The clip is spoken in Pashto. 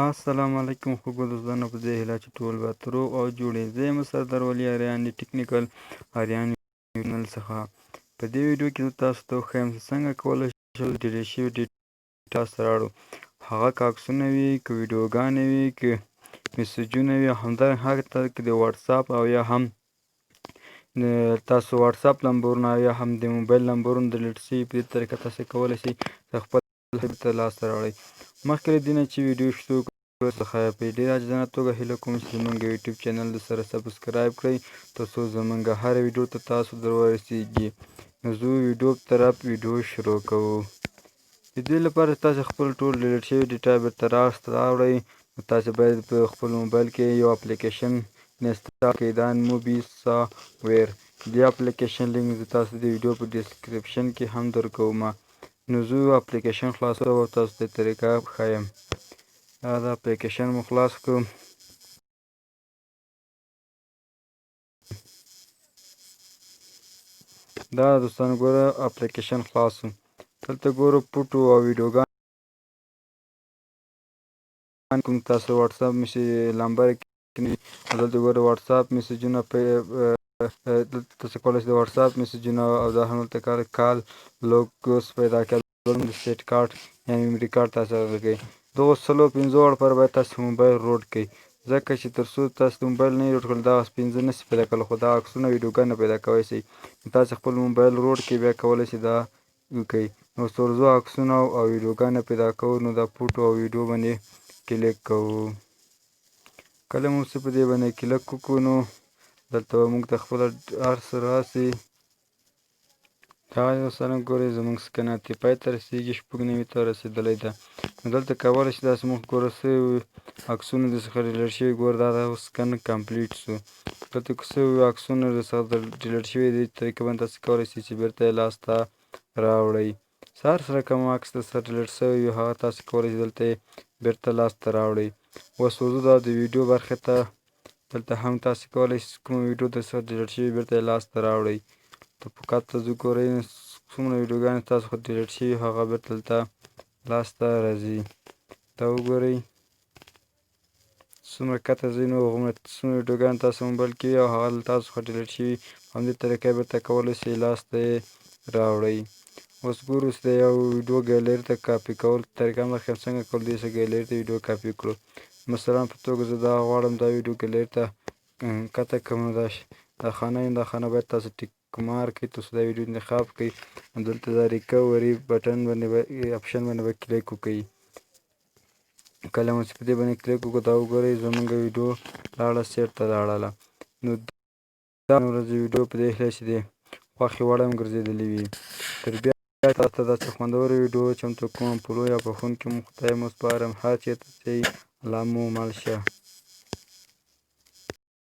السلام علیکم خوږو دوستانو، په دې هیله چې ټول به روغ او جوړ یئ. زه یم سردار ولي اریان د ټکنیکل اریان چینل څخه. په دې ویډیو کې زه تاسو ته وښیم چې څنګه کولی شو delete شوي data لاسته راوړو، هغه که عکسونه وي، که ویډیوګانې وي، که مسیجونه وي، همدارنګه حتی که د واتساپ او یا هم تاسو واتساپ لمبرونه یا هم د موبایل لمبرونه delete شوي. په دې طریقه تاسو کولی شئ خپل ته لاسته راوړئ. مخکې له دې نه چې ویډیو شروع کړو څخه په ډېره عاجزانه توګه هیله کوم چې زمونږ یوټیوب چینل د سره subscribe کړئ، تر څو زمونږ هره ویډیو ته تاسو در ورسیږي. نو ځو ویډیو په طرف، ویډیو شروع کوو. د دې لپاره تاسو خپل ټول delete شوي data بیرته راوړئ، نو تاسو باید په خپل موبایل کې یو اپلیکیشن install کړئ، دا موبي ساور. دې اپلیکیشن لینک زه تاسو د ویډیو په description کې هم درکوم. نو زه اپلیکیشن خلاصوم او تاسو ته طریقه ښایم. دا د اپلیکیشن مو خلاص کړو. دا دوستانو ګوره، اپلیکیشن خلاص. دلته ګورو photo او ویډیوګان کوم تاسو واتساپ میسج لمبر کې. دلته ګوره واتساپ میسجونه، په دلته تاسو کولی شئ د واتساپ میسجونه او دا هم دلته call logs پیدا کړئ، د SD کارت یا memory کارت تاسو غږئ. دغو څلور پنځو لپاره باید تاسو موبایل root کړئ، ځکه چې تر څو تاسو د موبایل نه root کړل، دا پنځه نه شي پیدا کول، خو دا عکسونه ویډیوګانې پیدا کولی شئ. تاسو خپل موبایل root کړئ، بیا کولی شئ دا وکړئ. نو څو عکسونه او ویډیوګانې پیدا کوو. نو دا photo او ویډیو باندې کلیک کوو. کله مو چې په دې باندې کلیک وکړو، نو دلته به موږ ته خپله هر څه راسي. دا دوستانو ګورئ، زموږ scan پای ته رسیږي، 96 ته رسېدلی ده. نو دلته کولی شئ داسې موږ ګوره څه عکسونه د څخه delete شوي. ګوره، دا scan complete شو. دلته که څه عکسونه د څخه delete شوي دي، طریقه باندې تاسو کولی شئ چې بیرته یې لاسته راوړئ. هر څه رقم عکس در سره delete شوی وي، هغه تاسو کولی شئ دلته یې بیرته لاسته راوړئ. اوس ورځو دا د ویډیو برخې ته. دلته هم تاسو کولی شئ کومه ویډیو در سره delete شوي، بیرته یې لاسته راوړئ. ته په کاته ځو، ګورئ څومره ویډیوګانې تاسو خو delete شوي، هغه بیرته دلته لاسته راځي. دا وګورئ، څومره کته ځئ، نو هغومره څومره ویډیوګانې تاسو موبایل کې وي او هغه له تاسو څخه delete شوي، همدې طریقه بیرته کولی شئ لاسته یې راوړئ. اوس ګورو چې د یو ویډیو ګیلري ته کاپي کول طریقه هم درښیم، څنګه کول دې سره ګیلري ته ویډیو کاپي کړو. مثلا په توګه زه دا غواړم دا ویډیو ګیلري ته کته کړم. نو دا خانه، دا خانه باید تاسو tick mark کړئ، تر څو دا ویډیو انتخاب کړئ. دلته دا recovery button باندې option باندې به کلیک وکړئ. کله مو چې په دې باندې کلیک وکړو، دا وګورئ، زمونږ ویډیو لاړه، سیټ ته لاړله. نو دا ورځ ویډیو په دې هیله چې د خوښې وړ هم ګرځېدلې وي. تر بیا تاسو ته داسې خوندورې ویډیو چمتو کوم. په لوی او بښونکي مو خدای مو سپارم. هر چېرته چې الله مو مل شه.